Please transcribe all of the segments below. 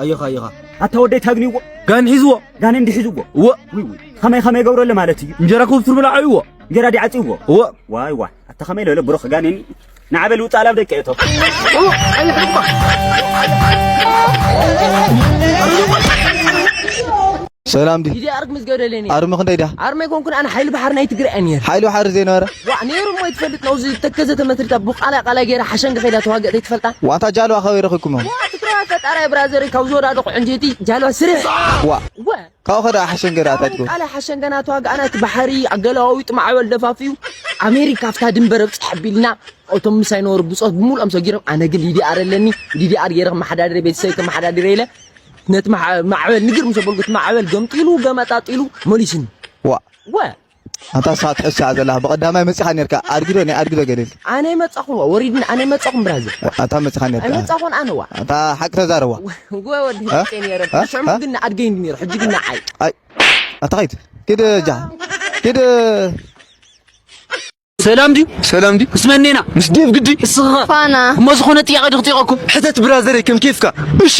ኣየኻ ኣየኻ ኣታ ወደይ ታግንይዎ ጋን ሒዝዎ ጋን እንዲ ሒዝዎ እወ ውይ ውይ ከመይ ከመይ ገብረለ ማለት እዩ እንጀራ ክብትር ብላ ዓይዎ እንጀራ ዲ ዓጽይዎ እወ ዋይ ዋይ ኣታ ከመይ ለለ ብሩኽ ጋን እኒ ንዓበል ውጻእ ላብ ደቂ እቶም ሰላም ዲ ዲዲ ኣርግ ምስ ገደለኒ ኣርሚ ክንደይ ዳ ኣርመይ ኮንኩን ኣነ ሓይሊ ባሕር ናይ ትግራይ እየ ነይረ ሓይሊ ባሕር ዘይነበረ ዋዕ ነይሩ እሞ ይትፈልጥ ነውዚ ተከዘ ተመትሪታ ቡቃላ ቃላ ገይራ ሓሸንገ ከይዳ ተዋገ ዘይትፈልጣ ዋታ ጃልዋ ከበይ ረኺብኩሞ ትግራይ ፈጣራይ ብራዘር ካብ ዝወዳደቑ ዕንጀይቲ ጃልዋ ስርሕ ዋ ወ ካብኡ ከዳ ሓሸንገ ዳ ኣታትኩ ቃላ ሓሸንገና ተዋጋእና እቲ ባሕሪ ኣገለዋዊጡ ማዕበል ደፋፍዩ ኣሜሪካ ኣብታ ድንበር ኣብፅሕ ኣቢልና እቶም ምሳይ ነበሩ ብፆት ብምሉኦም ሰጊሮም ኣነ ግን ሊዲ ኣረለኒ ሊዲ ኣር ገይረ ከመሓዳድረ ቤተሰብ ከመሓዳድረ ኢለ ነቲ ማዕበል ንግር ምስ ኣበልኩ እቲ ማዕበል ገምጢሉ ገመጣጢሉ መሊስኒ። ዋ ወ ኣታ ሳት ሕሳ ዘላ ብቀዳማይ መጺኻ ነርካ ኣድግዶ ናይ ኣድግዶ ገደል ኣነ መጻኹ ወሪድን ኣነ መጻኹ ብራዘር ኣታ መጺኻ ነርካ ኣነ መጻኹን ኣነ ዋ ኣታ ሓቂ ተዛረዋ ወ ወዲ እ? ጤን የረ እ? ሽዕሙ እ? ግን ኣድገይ እንዲ ነይሩ ሕጂ ግን ንዓይ ኣይ ኣታ ኸይድ ኪድ ጃ ኪድ ሰላም ድዩ? ሰላም ድዩ? ምስ መን ኢና? ምስ ዴቭ ግዲ። እስኻ ፋና። እሞ ዝኾነ ጥያቄ ዶ ክጥይቐኩም? ሕተት ብራዘረይ ከም ኬፍካ። እሺ፣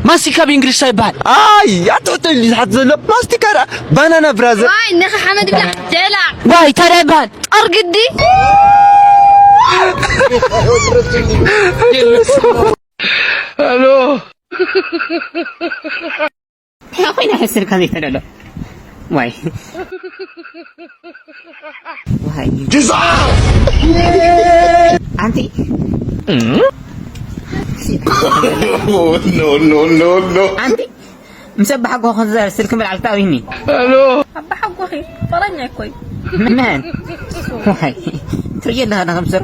ማስቲካ ብእንግሊሽ እንታይ ይበሃል? ኣይ፣ ኣትሕተኒ ዝሓት ዘሎ። ማስቲካ ደኣ ባናና ብራዘር። ዋይ፣ ንኺ ሓመድ ብላዕ፣ ጀላዕ። ዋይ፣ እንታይ ደኣ ይበሃል? ጦር ግዲ። ሄሎ። እንታይ ኮይና ስልካ ዘይተደሎ ዋይ ዋይ ኣንቲ ኣንቲ ምስ ኣባሓጎ ክዘር ስልክ ምልዓል ታዊኒ ኣባሓጎኺ ጠረኛ ይኮይ መን ዋይ ትርእየ ኣለኻ ንኸምስር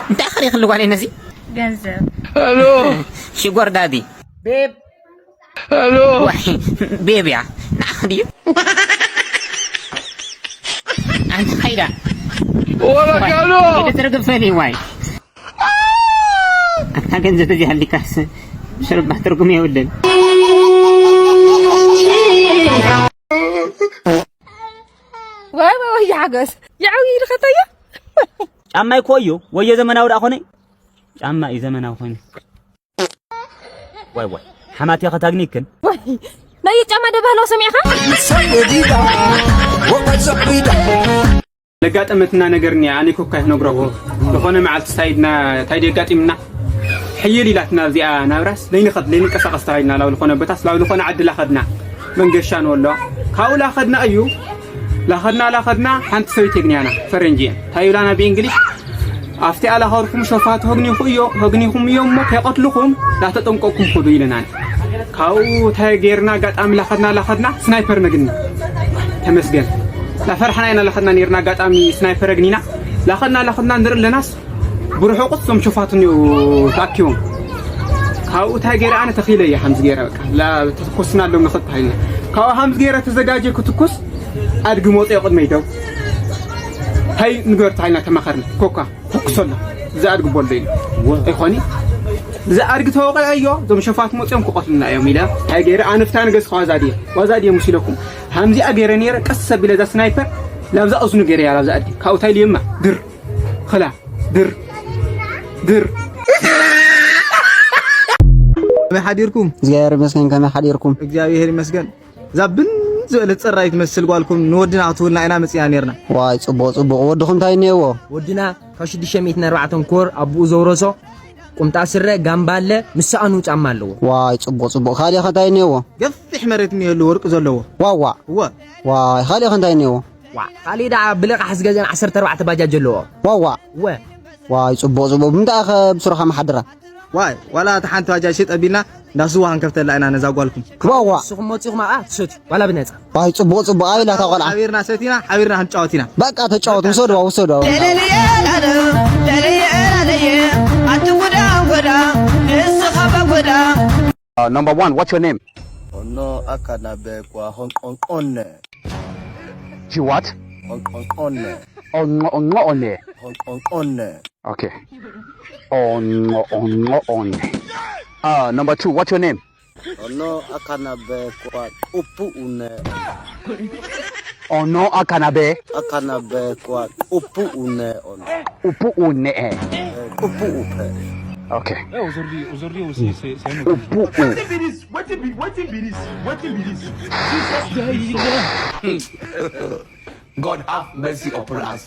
እንታይ ኸሪኽሉ ጓለይ ነዚ ገንዘብ ሽጎር ዳዲ ቤብ ሄሎ። ቤብያ ንዓኻ ድዩ? ኣንተ ኸይዳ ወላ ካሎ ትርግፈኒ ዋይ ኣታ ገንዘብ ተዚሃልካስ ሽርባህ ትርጉም የብልን። ወይ ወይ ወይ ሓገዝ የዐው ይልኸተዮ ጫማይ ኮዮ ወየ ዘመናዊ ደኣ ኾነ ጫማ እዩ ዘመናዊ ኮይኑ ዋይ ዋይ ሓማት እያ ከታግኒክን ናይ ጫማ ደባህሎ ሰሚዕኻ ለጋጠመትና ነገር እኒኣ ኣነ ኮካ ክነግረኩ ዝኾነ መዓልቲ ሳይድና እንታይ ደጋጢምና ሕይል ኢላትና ኣብዚኣ ናብራስ ለይንኸድ ለይንቀሳቀስ ተባሂልና ላብ ዝኾነ ቦታስ ላብ ዝኾነ ዓዲ ላኸድና መንገሻ ንወሎ ካብኡ ላኸድና እዩ ላኸድና ላኸድና ሓንቲ ሰበይቲ የግንያና ፈረንጂ እየን እንታይ ይብላና ብእንግሊሽ ኣብቲ ኣላኸርኩም ሸፋቱ ሀግኒኹ እዮ ሀግኒኹም እዮም እሞ ከይቀትልኹም ላተጠንቀቅኩም ኹዱ ኢለናን ካብኡ እንታይ ገይርና ኣጋጣሚ ላኸድና ላኸድና ስናይፐር ነግኒ ተመስገን ላፈርሕና ኢና ላኸድና ነርና ኣጋጣሚ ስናይፐር ኣግኒና ላኸድና ላኸድና ንርኢ ኣለናስ ብርሑቁ እዞም ሸፋቱ እኒኡ ተኣኪቦም ካብኡ እንታይ ገይረ ኣነ ተኺለ እየ ሓምዚ ገይረ በቃ ተኮስና ኣሎም ንኽድ ተባሂልና ካብኡ ሓምዚ ገይረ ተዘጋጀ ክትኩስ ኣድጊ መፅኦ ቅድመይ ደው ታይ ንግበር ተባሂልና ተማኸርና ኮካ ተኩሰሎ እዚ ኣድጊ ቦሎ ኢሉ ኣይኾኒ እዚ ኣድጊ ተወቀዐዮ እዞም ሸፋት መፅኦም ክቐትሉና እዮም ኢለ ታይ ገይረ ኣነ ፍታ ንገስ ዋዛ ድየ ዋዛ ድየ ምስ ኢለኩም ሃምዚኣ ገይረ ነይረ ቀስ ኣቢለ እዛ ስናይፐር ላብዛ እዝኑ ገይረ እያ ላብዛ ኣድጊ ካብኡ ታይ ልየማ ድር ኽላ ድር ድር ከመይ ሓዲርኩም እግዚኣብሔር ይመስገን ከመይ ሓዲርኩም እግዚኣብሔር ይመስገን እዛ ብን ዝበለት ጸራይ ትመስል ጓልኩም ንወድና ክትውልና ኢና መጺና ነርና። ዋይ ጽቡቕ ጽቡቕ ወድኹም እንታይ እኒአዎ? ወድና ካብ ሽዱሽተ ሚእትን ኣርባዕተን ኮር ኣቦኡ ዘውረሶ ቁምጣ ስረ ጋምባለ ምስ ሰኣኑ ጫማ ኣለዎ። ዋይ ጽቡቕ ጽቡቕ ካሊእ ኸ እንታይ እኒአዎ? ገፊሕ መሬት እኒአሉ ወርቂ ዘለዎ። ዋዋ እወ። ዋይ ካሊእ ኸ እንታይ እኒአዎ? ዋ ካሊእ ደኣ ብልቓሕ ዝገዘን ዓሰርተ ኣርባዕተ ባጃጅ ኣለዎ። ዋዋ እወ። ዋይ ጽቡቕ ጽቡቕ ብምንታይ ኸ ብስሩኻ መሓድራ? ዋይ ዋላ እታ ሓንቲ ባጃጅ ሽጥ ኣቢልና እንዳ ስዋ ክንከፍተላ ኢና ነዛ ጓልኩም። ክባዋ። ንስኹም መጺኹም ኣብኣ ትሰትዩ ዋላ ብነጻ። ዋይ ጽቡቕ ጽቡቕ ኣበይ ኣላ እታ ቆልዓ? ሓቢርና ሰቲና ሓቢርና ክንጫወት ኢና። በቃ ተጫወቱ ውሰድዋ ውሰድዋ። ለለየ ላለ ለለየ ላለየ ኣቲ ጉዳ ጎዳ ንስኻ በጎዳ። Uh, number one, what's your name? Ono akanabe kwa honkonkonne. Jiwat? Honkonkonne. Ongo ongo one. Honkonkonne. Okay. Ongo ongo one. Uh, number two, what's your name? Ono akanabe kwa kupu une. Ono akanabe. Akanabe kwa kupu une ono. Upu une eh. Kupu upe. Okay. Aujourd'hui, aujourd'hui aussi, c'est c'est un autre. Wetin be this? Wetin be wetin be this? Wetin be this? Jesus Christ. God have mercy upon us.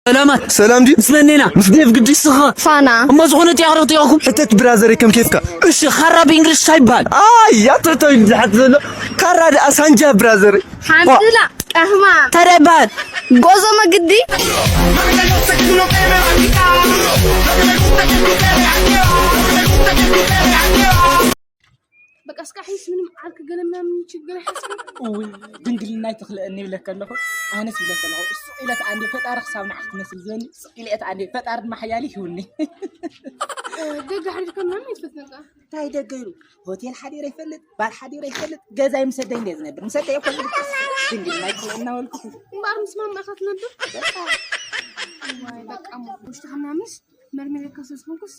ሰላማት ሰላም ድዩ? ምስ መን ኢና? ምስ ዴቭ ግዲ ስኻ። ፋና እሞ ዝኾነ ጥያቕ ዶ ክጠይቐኩም? ሕተት ብራዘር ከም ኬፍካ። እሺ፣ ካራ ብእንግሊሽ እንታይ ይበሃል? ኣይ ኣተተው ዝሓት ዘሎ ካራ ደኣ ሳንጃ ብራዘር። ሓንቲ ድላ ቀህማ እንታይ ይበሃል? ጎዞ መግዲ በቃ እስካ ሒስ ምንም ዓርክ ገለ ምናምን ችግር ኣይሓስብን። እውይ ድንግልና ኣይትኽልአኒ ይብለካ ኣለኹ። ኣነስ ይብለካ ኣለኹ። ስቕ ኢለ ተኣንዴ ፈጣሪ ክሳብ ንዓኽ ትመስል ዝበኒ ስቕ ኢለ እየ ተኣንዴ ፈጣሪ ድማ ሓያል ይህውኒ። ደገ ሓዲርካ ምናምን ኣይትፈትነካ። እንታይ ደገ ኢሉ ሆቴል ሓዲረ ይፈልጥ ባር ሓዲረ ይፈልጥ ገዛ ይምሰደይ እንደ ዝነብር ምሰደይ እኮ ዝልቅስ ድንግልና ኣይትኽልአኒ እናበልኩ እምበኣር ምስ ማማ ኢኻ ትነብር። ዋይ በቃ እሞ ውሽጥኻ ምናምንስ መርሚረካ ስለ ዝኾንኩስ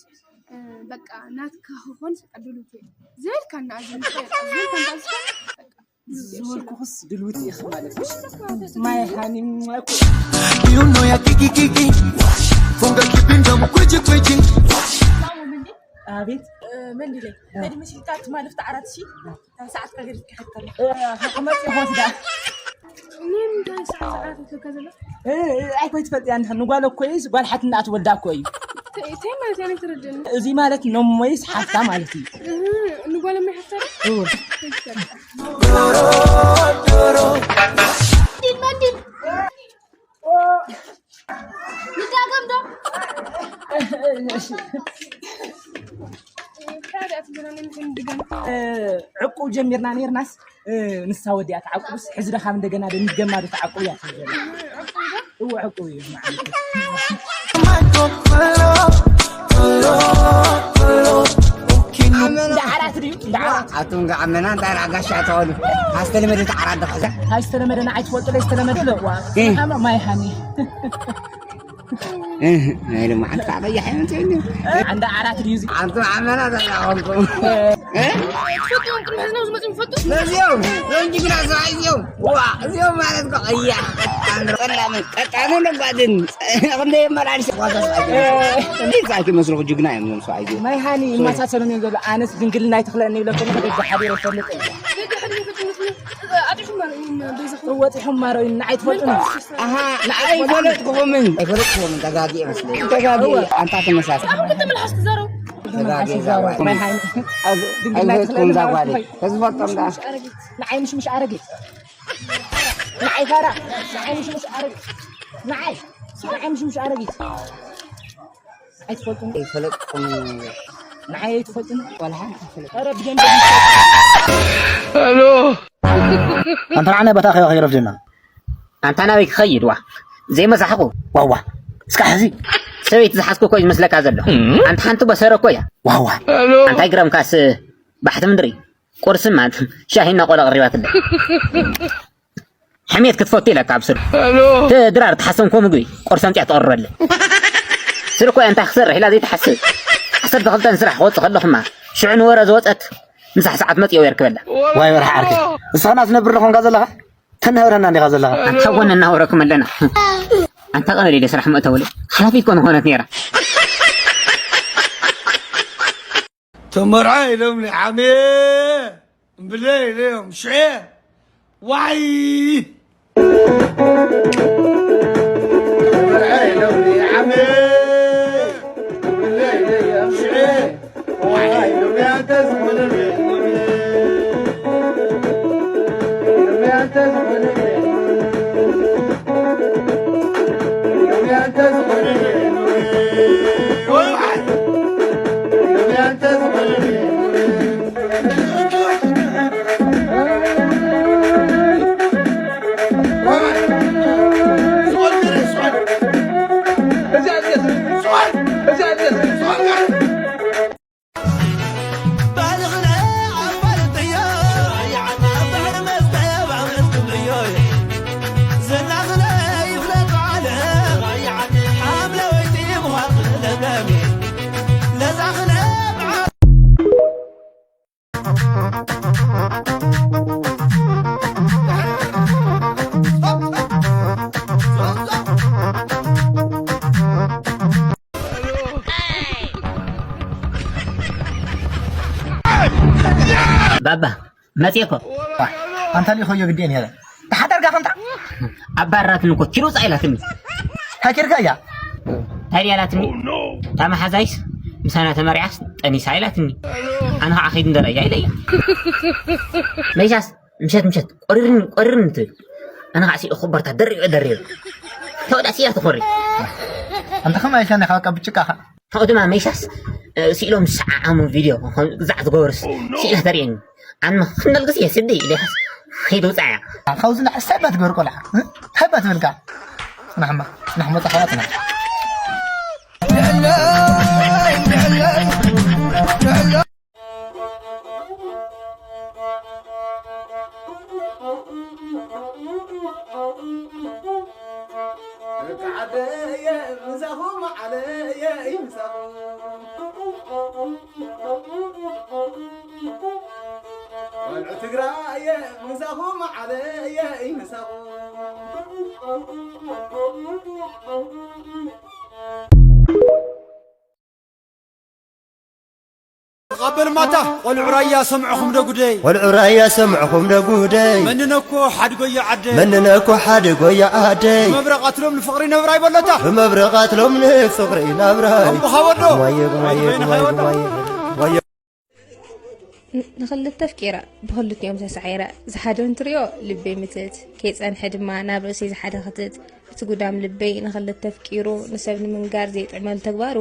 በቃ ናትካ ክኾን ዕድሉ ትብል ዝበልካ እና ኣብዚ ምሳይ ዝበልካ እንዳ ዝኾን በቃ ዝበልኩኽስ ድልውቲ ኢኺ ማለት እዩ። ማይ ሃኒ እኮ You know ya kiki kiki. Funga kipinda mkwiji kwiji. ኣቤት መንዲለይ ተድምሽ ኢልካ ትማልፍ ተዓራት ሺ ሰዓት ከገድፍ ክሕተለ ክመፅ ይኾስ ዳ ንምንታይ ሰዓት ሰዓት ትልካ ዘሎ ኣይኮይ ትፈልጥ ያ ንጓል እኮ እዩ ጓል ሓትና ትወልዳ እኮ እዩ እንታይ ማለት ያኔ ትረድእኒ እዚ ማለት ነሞይስ ሓፍታ ማለት እዩ ንጓል ማ ሓፍታ እወ ንዳገም ዶ ዕቁብ ጀሚርና ነርናስ ንሳ ወዲያ ተዓቁብስ ሕዚ ደኻ እንደገና ዶ ንገማ ዶ ተዓቁብ እያ ትብል እወ ዕቁብ እዩ ዓራት ድዩ ዓራት ኣቱም ዓመና እንታይ ዳኣ ጋሻ ተኾኑ ኣስተለመደ ዓራት ዶ ኸዛ ኣይስተለመደ ንዓይ ትፈልጡ ዶ ዝተለመደ ዶ ማይ ሃኒ ናይ ሎማዓንቲ ከዓ ቀያሕ ኣይመፅእን እዩ ዓንዳ ዓራት ድዩ እዚ ኣንቱ ዓመና ተላቆምኩም ትፈልጡ እዮም ቅድሚ ሕዝና ዝመፅኡ ይፈልጡ ነዚኦም እዮም ጅግና ሰብኣይ እዚኦም ዋ እዚኦም ማለት እኮ ቀያሕ ቀጣን ጠላምን ቀጣንን ረጓድን ክንደይ የመላልስ ኳሳ ሰብኣይ እንዴት ሰብኣይ ትመስልኹ ጅግና እዮም እዞም ሰብኣይ እዚኦም ማይ ሃኒ ይመሳሰሉን እዮም ዘሎ ኣነስ ድንግልና ኣይትኽለኒ ይብለኩም ደገ ሓዲረ ይፈልጥ እዩ ደገ ሕድሪ ፍጥነት ኣጢሑማ እዮም በይዛኹም ወጢሖም ማረው ንዓይ ትፈልጡኒ ኣሃ ንዓይ ኣይፈለጥኩኹምን ኣይፈለጥኩኹምን ተጋጊ መስለኝ ተጋጊ ኣንታ ተመሳሰል ምልሓስ ትዛረቡ ተጋጊ ዛጓል ኣይፈለጥኩም ዛጓል ተዝፈልጦም ዳ ንዓይ ምሽምሽ ኣረጊት ንዓይ ፋራ ንዓይ ምሽምሽ ኣረጊት ንዓይ ንዓይ ምሽምሽ ኣረጊት ኣይትፈልጡን ይፈለጥኩም ንዓይ ኣይትፈልጡን ዋላ ሓንቲ ይፈለጥ ኧረ ብደንብ ኣንተ ንዓና ቦታ ከይረፍደና ኣንታ ናበይ ክኸይድ ዋ ዘይመሳሕኹ ዋዋ እስካ ሕዚ ሰበይቲ ዝሓዝኩ እኮ እዩ ዝመስለካ ዘሎ ኣንታ ሓንቲ በሰረ እኮ እያ ዋዋ ኣንታይ ግረምካስ ባሕቲ ምድሪ ቁርሲ ማት ሻሂ እናቆሎ ኣቕሪባትለ ሕሜት ክትፈቱ ኢለካ ኣብ ስሩ ድራር ተሓሰምኮ ምግቢ ቁርሲ ኣምፅያ ትቐርበለ ስር እኮ እንታይ ክሰርሕ ኢላ ዘይትሓስብ ዓሰርተ ክልተን ስራሕ ክወፅእ ከለኹማ ሽዑ ንወረ ዝወፀት ምሳሕ ሰዓት መፅኦ የርክበላ ዋይ በርሓ ዓርከይ ንስኻና ትነብር ዶ ኮንካ ዘለኻ ተናህረና እንዲኻ ዘለኻ ኣንታ ጎነ እናወረኩም ኣለና ኣንታ ቀበሌ ደ ስራሕ መእተወለ ሓላፊት ኮነ ኾነት ነይራ ተመርዓ ኢሎም ንዓሜ እምብለ ኢለዮም ሽዔ ዋይ ኣባ መፅእ እኮ። ኣንታ ሊኾዮ ግዴን ያለ ተሓዳርጋ ከምታ ኣባራትኒ እኮ ኪሮ ውፃእ ኢላትኒ። ሃኪርካ እያ እንታይ ድያ ኢላትኒ? እታ መሓዛይስ ምሳና ተመሪዓስ ጠኒሳ ኢላትኒ። ኣነ ከዓ ከይድ እንደረያ ኢለያ። መይሳስ ምሸት ምሸት ቆሪርኒ ቆሪርኒ ትብል። ኣነ ከዓ ሲኦ ኮበርታ ደሪበ ደሪበ ተወዳ ሲያ ትኾሪ። ኣንታ ከማ ኢልካ ኒኻ በቃ ብጭቃኻ ካብኡ ድማ መይሳስ ስኢሎም ዝሰዓዓሙ ቪድዮ ግዛዕ ዝገበሩስ ስኢላ ተርእየኒ። ኣንማ ክንደል ግዜ ስዲ ኢለያስ ከይትውፃዕ እያ። ካብዚ ንዓ እንታይ ባ ትገብር ቆልዓ እንታይ ባ ትብልካ? ፅናሕማ ፅናሕ መፃ ከዓ ፅናሕ ደቂ ዓደየ ምሳኹም ዓለየ ምሳኹም ቆልዑ ትግራየ ምሳኹም ዓለየ ምሳኹም ተቐበል ማታ ቆልዑ ራያ ሰምዕኹም ዶ ጉደይ ቆልዑ ራያ ሰምዕኹም ዶ ጉደይ መንነኮ ሓድጎዮ ዓደይ መንነኮ ሓድጎዮ ዓደይ መብረቓትሎም ንፍቕሪ ነብራይ በሎታ ብመብረቓትሎም ንፍቕሪ ናብራይ ኣምቦኻ ወዶ ጉማየ ጉማየ ጉማየ ጉማየ ጉማየ ንኽልተ ኣፍቂረ ብኽልቲኦም ተሳዒረ ዝሓደ እንትሪኦ ልበይ ምትት ከይጸንሐ ድማ ናብ ርእሰይ ዝሓደ ክትት እቲ ጉዳም ልበይ ንኽልተ ኣፍቂሩ ንሰብ ንምንጋር ዘይጥዕመሉ ተግባሩ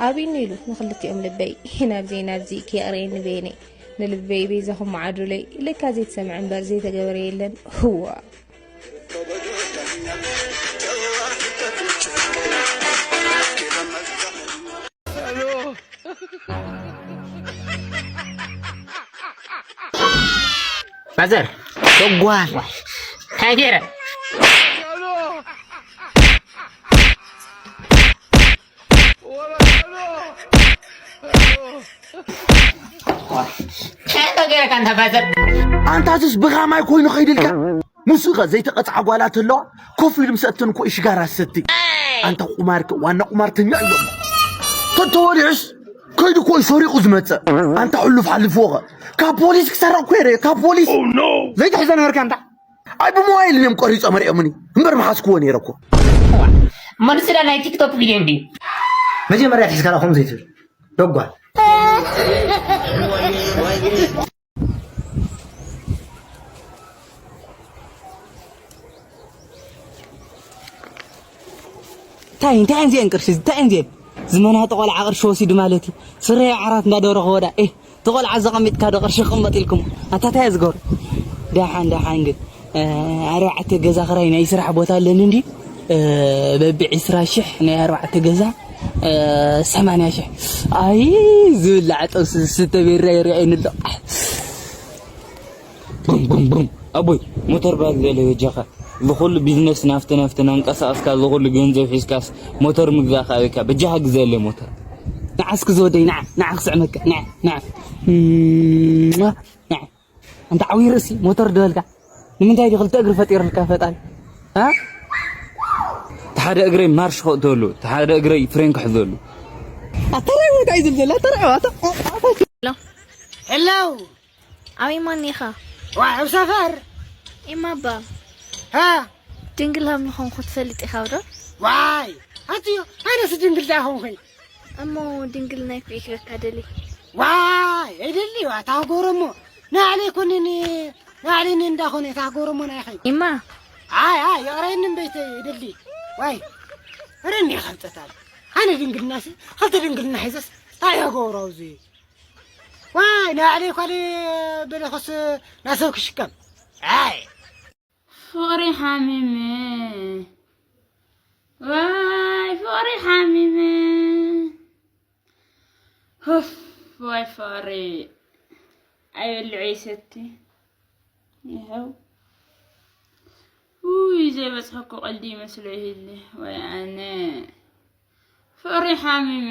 ኣብዩኒ ኢሉ ንኽልቲኦም ልበይ ናብዘይ ናብዚ ከየቕርየኒ በየነይ ንልበይ በይዛኹም መዓዱለይ ኢለካ ዘይተሰምዐ እምበር ዘይተገበረ የለን ህዋ ማዘር ጓል እንታይ ገይረ እንታይ ገይረካ እንታ ማዘር ኣንታትስ ብኻማይ ኮይኑ ኸይድልካ ሙስኸ ዘይተቐፅዓ ጓላት ኣለዋ ኮፍ ኢሉ ምስ ኣተን እኮ ሽጋራ ሰቲ ኣንታ ቁማርከ ዋና ቁማርተኛ እዮም ተተወሊዑስ ከይዱ እኮ እዩ ሰሪቑ ዝመፀ ኣንታ ሕሉፍ ሓልፍዎ ኸ ካብ ፖሊስ ክሰረቕ እኮ የረ ካብ ፖሊስ ዘይትሕዘ ነበርካ እንታ ኣይ ብሞባይል እዮም ቆሪፆም ሪኦምኒ እምበር መሓዝክዎ ነይረ እኮ እሞ ንስዳ ናይ ቲክቶክ ቪድዮ እንዲ መጀመርያ ትሒዝካ ዳ ከምኡ ዘይትብል ደጓል እንታይ እንታይ እየን እዚአን ቅርሺ እንታይ እየን እዚአን ዝመናጢ ቆልዓ ቅርሺ ወሲዱ ማለት እዩ ስረየ ዓራት እንዳደብረ ከወዳ እ ተቆልዓ ዘቐሚጥካ ዶ ቅርሺ ክቕመጥ ኢልኩም ኣታታይ ዝገሩ ደሓን ደሓን ግን ኣርባዕተ ገዛ ክራይ ናይ ስራሕ ቦታ ኣለኒ እንዲ በቢ ዕስራ ሽሕ ናይ ኣርባዕተ ገዛ ሰማንያ ሽሕ ኣይ ዝብላዕ ጥብሲ ዝስተ ቢራ ይርአየኒ ኣሎ ቡም ቡም ቡም ኣቦይ ሞተር ባል ገለ በጃኻ ዝኹሉ ቢዝነስ ናፍተ ናፍተ ናንቀሳቀስካ ዝኹሉ ገንዘብ ሒዝካስ ሞተር ምግዛእ ካበይካ በጃኻ ግዘለይ ሞተር ንዓ እስኪ ዝወደይ ንዓ ንዓ ክስዕመካ ንዓ ንዓ ንዓ ኣንታ ዓብይ ርእሲ ሞተር ደበልካ ንምንታይ ዲ ክልተ እግሪ ፈጢርልካ ፈጣሪ እ ተሓደ እግረይ ማርሽ ከእተሉ ተሓደ እግረይ ፍሬን ክሕዘሉ ኣተራይ ቦታ እዩ ዝብል ዘሎ ኣተራይ ዋታ ሄሎ ኣበይ ማን ኢኻ? ዋይ ኣብ ሰፈር ኢማባ ሃ ድንግል ሃም ምዃንኩ ትፈልጥ ኢኻ ዶ? ዋይ ኣትዮ ኣነስ ድንግል ዳ ኾንኩኝ እሞ ድንግል ናይ ኩዒ ክበካ ደሊ ዋይ ኣይደሊ ዋ ታጎረሞ ናዕሊ ኮኒኒ ናዕሊኒ እንዳኾነ ታጎረሞ ናይ ኸይ ኢማ ኣይ ኣይ የቕረየኒ እምበይተ ይደሊ ዋይ ረኒ ኸምጠታል ኣነ ድንግልናሲ ኸልተ ድንግልና ሒዘስ ታይ ያጎራው እዚ ዋይ ናይ ዓለይ ኳሊ በለኸስ ናሰብ ክሽከም ኣይ ፍቕሪ ሓሚመ ዋይ ፍቕሪ ሓሚመ ሁፍ ዋይ ፍቕሪ ኣይበልዕ ይሰቲ ይኸው ውይ ዘይበፅሐ እኮ ቀልዲ ይመስሎ ይህሊ ወይ ኣነ ፍቕሪ ሓሚመ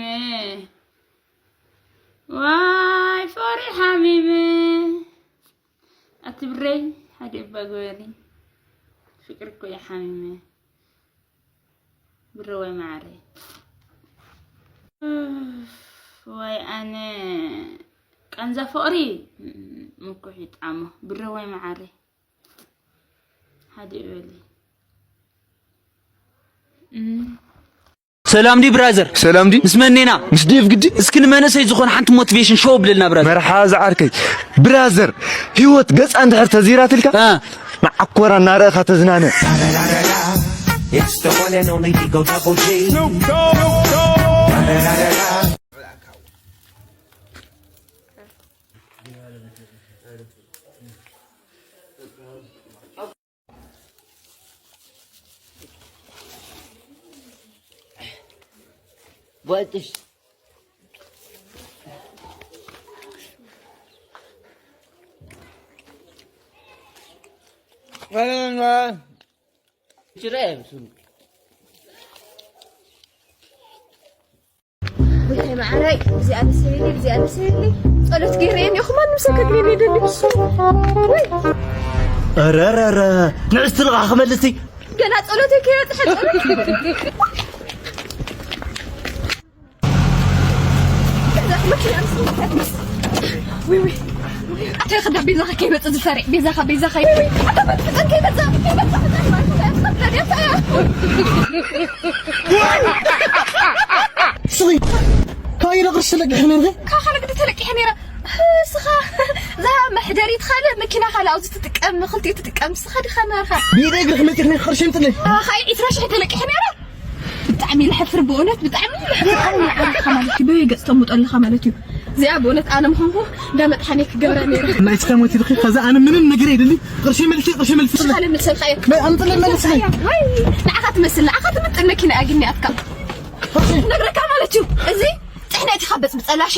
ዋይ ፍቕሪ ሓሚመ ኣቲ ብረይ ሓደ እባ ግበሪ ፍቅሪ እኮ እዩ ሓሚመ ብረ ወይ ማዕረ ወይ ኣነ ቃንዛ ፍቅሪ ምኩሕ ይጣሞ ብረወይ መዓረይ ሓደ ይበሊ። ሰላም ዲ ብራዘር? ሰላም ዲ? ምስ መኔና? ምስ ዴቭ ግዲ? እስኪ ንመንእሰይ ዝኾነ ሓንቲ ሞቲቬሽን ሾው ብለልና ብራዘር። መርሓ ዝዓርከይ። ብራዘር፣ ህይወት ገጻ እንድሕር ተዚራትልካ፣ እ። መዓኮራ እናረእኻ ተዝናነ። It's the one and only Eagle Double G. ወይ ማዓረይ፣ እዚኣ ንስይሊ፣ እዚኣ ንስይሊ። ጸሎት ገይረ እየ እኒኹ፣ ማንም ሰብ ከግንየኒ የደሊ። ወይ። ኧረ፣ ኧረ፣ ኧረ፣ ንዕስቲ ልቓ ክመልሲ። ገና ጸሎተይ ከይበጽሐ ጸሎት። ወይ፣ ወይ። ኣታ ይኸዳ ቤዛኻ ከይመጽእ ዝፈርዕ፣ ቤዛኻ፣ ቤዛኻ። ወይ፣ ወይ። ኣታ መጥፍጠን ከይመጽእ፣ ከይመጽእ፣ ከይመጽእ። ስኺ፣ ካይዶ ቅርሺ ለቂሐ ነይረ? ካኻ ንግዲ ተለቂሐ ነይረ። እስኻ፣ እዛ መሕደሪት ካልእ፣ መኪና ካልእ፣ ኣብዚ ትጥቀም፣ ንኽልቲኡ ትጥቀም፣ እስኻ ዲኻ ነርኻ? ብኢደይ እግሪ ክመጽእ ነይረ፣ ቅርሺ ኣምጥለይ። ኣኻ፣ ዒስራ ሽሕ ተለቂሐ ነይረ። ብጣዕሚ ለሕፍር፣ ብእውነት ብጣዕሚ ለሕፍር። ኣነ ንዓኻ ማለት እዩ፣ በበይ ገጽ ተምጦ ኣለኻ ማለት እዩ። እዚኣ ብእውነት ኣነ ምዃንኩ እንዳ መጥሓኒ ክገብራ ነይረ። ናይ እስካ ሞት ይልኺ፣ ከዛ ኣነ ምንም ነገር ኣይደሊ። ቅርሺ መልሲ፣ ቅርሺ መልሲ። ሽኻለ ምልሰልካ እየ። በይ፣ ኣምጥለይ መልሲ። ወይ፣ ንዓኻ ትመስል፣ ንዓኻ ትምጥን መኪና እያ ግን እኒኣትካ። ነግረካ ማለት እዩ። እዚ ጥሕነ እቲ ካብ በጽብጸላ፣ እሺ?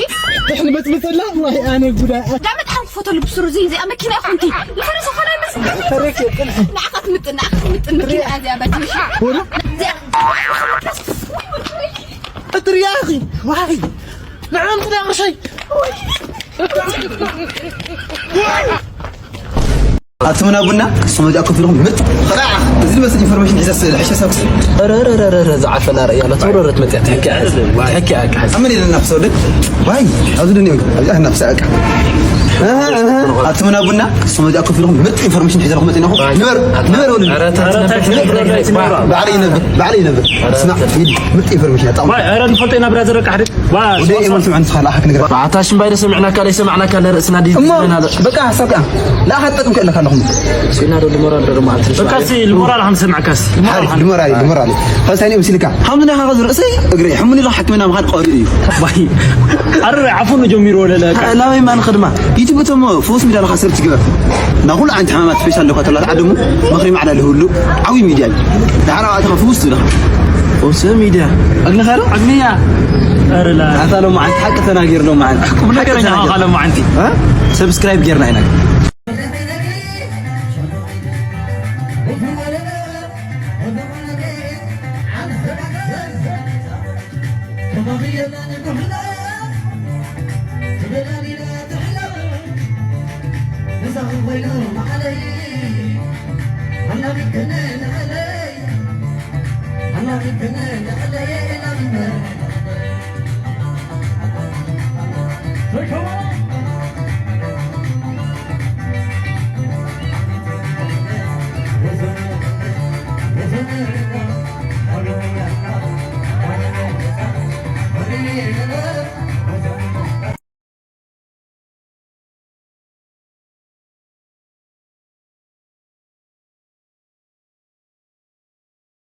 ጥሕነ በጽብጸላ? ዋይ፣ ኣነ ጉዳይ። እንዳ መጥሓን ክፎተሉ ብስሩ፣ እዚ፣ እዚኣ መኪና ይኹን እቲ። ንፈረስ ዝኾነ ይመስል። ፈረስ ይኹን። ንዓኻ ትምጥን፣ ንዓኻ ትምጥን መኪና እያ እዚኣ በቲ፣ እሺ? ወላ? እዚኣ። እትሪያ እኺ፣ ዋይ፣ ንዓም ጥሪያ ቅርሸይ። ኣቱምና ቡና፣ ስሙ ጃ ኮፊ ለኹም ምጥ። ኸላዕ፣ እዚ ዝመስል ኢንፎርሜሽን ሒዘ ስለ፣ ሕሸ ሰብ። ኧረ፣ ኧረ፣ ኧረ፣ ኧረ፣ ዝዓፈና ርእያ፣ ለተወረረት መጽያ፣ ትሕኪ፣ ትሕኪ፣ ኣካ። ኣመን ኢለና ክሰውደት። ዋይ፣ ኣብዚ ዱንያ፣ ኣብዚ ኣህና ክሰ፣ ኣካ። ኣቱምና ቡና፣ ስሙ ጃ ኮፊ ለኹም ምጥ ኢንፎርሜሽን ሒዘ ለኹም መጽና። ንበር፣ ንበር፣ ወሉ። ኧረ፣ ታይ፣ ታይ፣ ታይ፣ ታይ፣ ታይ፣ ታይ። ባዕለይ ይነብር፣ ባዕለይ ይነብር። ስማዕ፣ ምጥ ኢንፎርሜሽን ኣጣም። ዋይ፣ ኧረ፣ ንፈልጦ ኢና ብራዘር፣ በቃ፣ ሓደ። ዋ፣ ወደ ሶ-፣ ሶ-፣ ኤማን ስምዐን፣ እስኻ ለኣኻ ክንገር። ኣታ ሽምባይ ደስ ሰሚዕናካ፣ ለይሰማዕናካ ለርእስና ድዩ ዋይ፣ ዝመና ለ-፣ በቃ፣ ሓሳብ ከኣ። ለኣኻ ትጠቅም ከለካ ኣለኹም። ሲና ዶ ልሞራል ዶ ደሞ ኣትርሽ? በቃ፣ ሲ ልሞራል ከም ሰማዕካስ። ሓሪፍ፣ ልሞራል፣ ልሞራል። ኸሳኒ ምስልካ። ሓምድና ኻኸ ዝርእሰይ እግሪ፣ ሕሙኒ ኢሉ ሓክምና ምዃን ቀሪ እዩ። ዋይ። ኣረ፣ ዓፉኑ ጀሚሩ ወለለ። ላበይ ማን ኸድማ? ዩቱብ እቶም ፈውስ ሚዳ ለኻ ሰርች ግበር። ናብ ኩሉ ዓይነት ሕማማት ስፔሻል ለኳ ተላት ዓደሙ፣ ምኽሪ ማዕዳ ለሁሉ ዓብዪ ሚድያ እዩ። ደሓር ኣብኣተኻ ፈውስ ትብለኻ። ፈውስ ሚድያ። ኣግልኻ ዶ? ኣግልያ። ኣረ ላ። ኣታ ሎማዓንቲ ሓቂ ተናጊር ሎማዓንቲ። ቁም ነገረኛ ሓቂ ኢኻ ተናጊር። ሎማዓንቲ። እ? ሰብስክራይብ ጌርና ኢና።